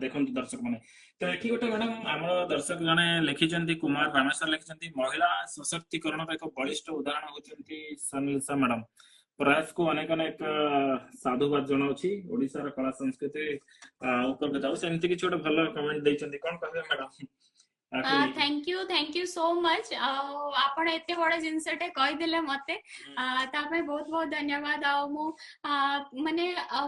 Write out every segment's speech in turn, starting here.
ଦେଖନ୍ତୁ ଦର୍ଶକ ମାନେ। ତ ଏଠି ଗୋଟେ ମ୍ୟାଡାମ, ଆମର ଦର୍ଶକ ଜଣେ ଲେଖିଛନ୍ତି, କୁମାର ରାମେଶ୍ୱର ଲେଖିଛନ୍ତି, "ମହିଳା ସଶକ୍ତିକରଣର ଏକ ବଳିଷ୍ଠ ଉଦାହରଣ ହଉଛନ୍ତି ସୋନାଲିସା ମ୍ୟାଡାମ। ପ୍ରୟାସକୁ ଅନେକ ଅନେକ ସାଧୁବାଦ ଜଣାଉଛି। ଓଡିଶାର କଳା ସଂସ୍କୃତି ଉପରକୁ ଯାଉ।" ସେମିତି କିଛି ଗୋଟେ ଭଲ କମେଣ୍ଟ ଦେଇଛନ୍ତି। କଣ କହିବେ ମ୍ୟାଡାମ ଆକୁ ନେଇକି? Thank you, thank you so much. ଆଉ ଆପଣ ଏତେ ବଡ ଜିନିଷଟେ କହିଦେଲେ ମତେ, ତା ପାଇଁ ବହୁତ ବହୁତ ଧନ୍ୟବାଦ। ଆଉ ମୁଁ ମାନେ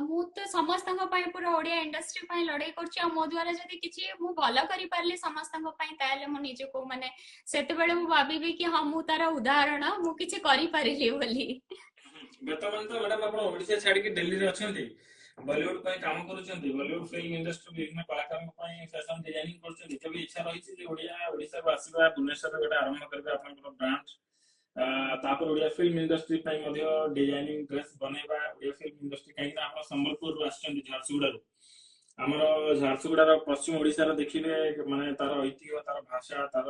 ମୁଁ ତ ସମସ୍ତଙ୍କ ପାଇଁ, ପୁରା ଓଡିଆ ଇଣ୍ଡଷ୍ଟ୍ରି ପାଇଁ ଲଢେଇ କରୁଛି। ଆଉ ମୋ ଦ୍ଵାରା ଯଦି କିଛି ମୁଁ ଭଲ କରିପାରିଲି ସମସ୍ତଙ୍କ ପାଇଁ, ତାହେଲେ ମୁଁ ନିଜକୁ ମାନେ ସେତେବେଳେ ମୁଁ ଭାବିବି କି ହଁ, ମୁଁ ତାର ଉଦାହରଣ, ମୁଁ କିଛି କରିପାରିଲି ବୋଲି। ବର୍ତ୍ତମାନ ତ ମ୍ୟାଡାମ ଆପଣ ଓଡିଶା ଛାଡିକି ଦିଲ୍ଲୀରେ ଅଛନ୍ତି, ବଲିଉଡ ପାଇଁ କାମ କରୁଛନ୍ତି, ବଲିଉଡ ଫିଲ୍ମ ଇଣ୍ଡଷ୍ଟ୍ରି ବିଭିନ୍ନ କଳାକାରଙ୍କ ପାଇଁ ଫ୍ୟାସନ ଡିଜାଇନିଂ କରୁଛନ୍ତି। କେବେ ଇଚ୍ଛା ରହିଛି ଯେ ଓଡିଶାକୁ ଆସିବା, ଭୁବନେଶ୍ୱରରେ ଗୋଟେ ଆରମ୍ଭ କରିବା ଆପଣଙ୍କର ବ୍ରାଣ୍ଡ, ତାପରେ ଓଡିଆ ଫିଲ୍ମ ଇଣ୍ଡଷ୍ଟ୍ରି ପାଇଁ ମଧ୍ୟ ଡିଜାଇନିଂ ଡ୍ରେସ ବନେଇବା, ଓଡିଆ ଫିଲ୍ମ ଇଣ୍ଡଷ୍ଟ୍ରି? କାହିଁକି ନା ଆପଣ ସମ୍ବଲପୁରରୁ ଆସିଛନ୍ତି, ଝାରସୁଗୁଡାରୁ। ଆମର ଝାରସୁଗୁଡାର, ପଶ୍ଚିମ ଓଡିଶାର ଦେଖିବେ, ମାନେ ତାର ଐତିହ୍ୟ, ତାର ଭାଷା, ତାର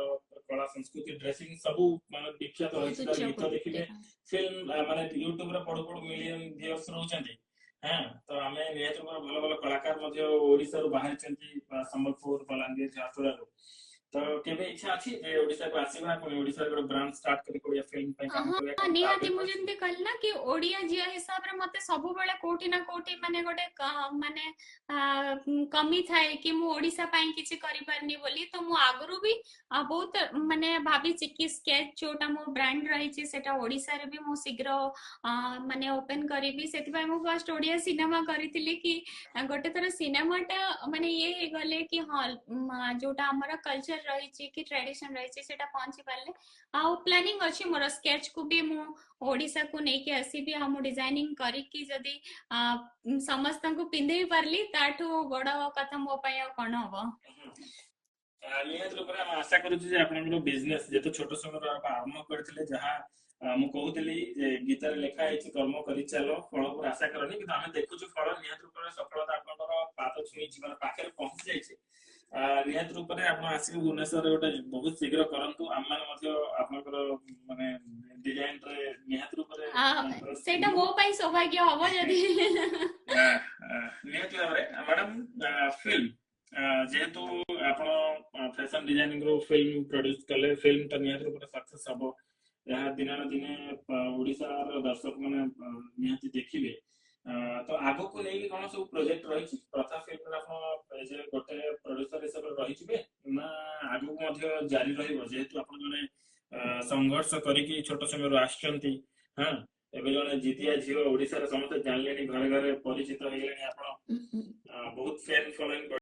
କଳା ସଂସ୍କୃତି, ଡ୍ରେସିଂ ସବୁ ମାନେ ବିଖ୍ୟାତ ରହିଛି। ତାର ଗୀତ ଦେଖିବେ, ଫିଲ୍ମ ମାନେ ୟୁଟ୍ୟୁବରେ ପଢୁ ପଢୁ ମିଲିୟନ ଭିଉର୍ସ ରହୁଛନ୍ତି। ହଁ, ତ ଆମେ ନିହାତି ରୂପରେ ଭଲ ଭଲ କଳାକାର ମଧ୍ୟ ଓଡିଶାରୁ ବାହାରିଛନ୍ତି, ସମ୍ବଲପୁର, ବଲାଙ୍ଗୀର, ଝାରସୁଗୁଡାରୁ। ତ କେବେ ଇଚ୍ଛା ଅଛି ଯେ ଓଡିଶାକୁ ଆସିବା, ପୁଣି ଓଡିଶାରେ ଗୋଟେ ବ୍ରାଣ୍ଡ ଷ୍ଟାର୍ଟ କରି ଓଡିଆ ଫିଲ୍ମ ପାଇଁ କାମ କରିବା? ହଁ, କଣ ତା ନିହାତି। ମୁଁ ଅଛି? ଯେମିତି କହିଲି ନା କି ଓଡିଆ ଝିଅ ହିସାବରେ ମତେ ସବୁବେଳେ କୋଉଠି ନା କୋଉଠି ମାନେ ଗୋଟେ ମାନେ କମି ଥାଏ କି ମୁଁ ଓଡିଶା ପାଇଁ କିଛି କରିପାରିନି ବୋଲି। ତ ମୁଁ ଆଗରୁ ବି ବହୁତ ମାନେ ଭାବିଛି କି ସ୍କେଚ ଯୋଉଟା ମୋ ବ୍ରାଣ୍ଡ ରହିଛି, ସେଟା ଓଡିଶାରେ ବି ମୁଁ ଶୀଘ୍ର ମାନେ ଓପେନ କରିବି। ସେଥିପାଇଁ ମୁଁ ଫାର୍ଷ୍ଟ ଓଡିଆ ସିନେମା କରିଥିଲି କି ଗୋଟେ ଥର ସିନେମାଟା ମାନେ ଇଏ ହେଇଗଲେ କି ହଁ, ଯୋଉଟା ଆମର କଲଚର ରହିଛି କି ଟ୍ରାଡିସନ ରହିଛି, ସେଟା ପହଞ୍ଚି ପାରିଲେ। ଆଉ ପ୍ଲାନିଂ ଅଛି ମୋର, ସ୍କେଚ କୁ ବି ମୁଁ ଓଡିଶାକୁ ନେଇକି ଆସିବି। ଆଉ ମୁଁ ଡିଜାଇନିଂ କରିକି ଯଦି ସମସ୍ତଙ୍କୁ ପିନ୍ଧେଇ ପାରିଲି, ତାଠୁ ବଡ କଥା ମୋ ପାଇଁ ଆଉ କଣ ହବ? ନିହାତି ରୂପରେ ଆମେ ଆଶା କରୁଛୁ ଯେ ଆପଣଙ୍କର ବିଜନେସ, ଯେତେ ଛୋଟ ସମୟରେ ଆପଣ ଆରମ୍ଭ କରିଥିଲେ, ଯାହା ମୁଁ କହୁଥିଲି ଯେ ଗୀତାରେ ଲେଖା ହେଇଛି, "କର୍ମ କରି ଚାଲ, ଫଳ ଉପରେ ଆଶା କରନି।" କିନ୍ତୁ ଆମେ ଦେଖୁଛୁ ଫଳ, ନିହାତି ରୂପରେ ସଫଳତା ଆପଣଙ୍କର ପାଦ ଛୁଇଁଛି, ମାନେ ପାଖରେ ପହଞ୍ଚି ଯାଇଛି। ନିହାତି ରୂପରେ ଆପଣ ଆସିକି ଭୁବନେଶ୍ୱରରେ ଗୋଟେ ବହୁତ ଶୀଘ୍ର କରନ୍ତୁ। ଆମେମାନେ ମଧ୍ୟ ଆପଣଙ୍କର ମାନେ ଡିଜାଇନ ରେ ନିହାତି ରୂପରେ dress ସେଇଟା ପିନ୍ଧିବୁ। ମୋ ପାଇଁ ସୌଭାଗ୍ୟ ହବ ଯଦି। ନିହାତି ଭାବରେ ମ୍ୟାଡାମ, ଫିଲ୍ମ, ଯେହେତୁ ଆପଣ ଫ୍ୟାସନ ଡିଜାଇନିଂ ରୁ ଫିଲ୍ମ ପ୍ରଡ୍ୟୁସ କଲେ, ଫିଲ୍ମ ତ ନିହାତି ରୂପରେ ସକ୍ସେସ ହବ। ଏହା ଦିନେ ନା ଦିନେ ଓଡିଶାର ଦର୍ଶକ ମାନେ ନିହାତି ଦେଖିବେ। ତ ଆଗକୁ ନେଇକି କଣ ସବୁ ପ୍ରୋଜେକ୍ଟ ରହିଛି? ପ୍ରଥା ଫିଲ୍ମରେ ଆପଣ ଯେ ଗୋଟେ ପ୍ରଡ୍ୟୁସର ହିସାବରେ ରହିଯିବେ ନା ଆଗକୁ ମଧ୍ୟ ଜାରି ରହିବ? ଯେହେତୁ ଆପଣ ଜଣେ ସଂଘର୍ଷ କରିକି ଛୋଟ ସମୟରୁ ଆସିଛନ୍ତି, ହଁ, ଏବେ ଜଣେ ଜିଦିଆ ଝିଅ, ଓଡିଶାରେ ସମସ୍ତେ ଜାଣିଲେଣି, ଘରେ ଘରେ ପରିଚିତ ହେଇଗଲେଣି ଆପଣ, ବହୁତ ଫ୍ୟାନ ଫଲୋଇଂ।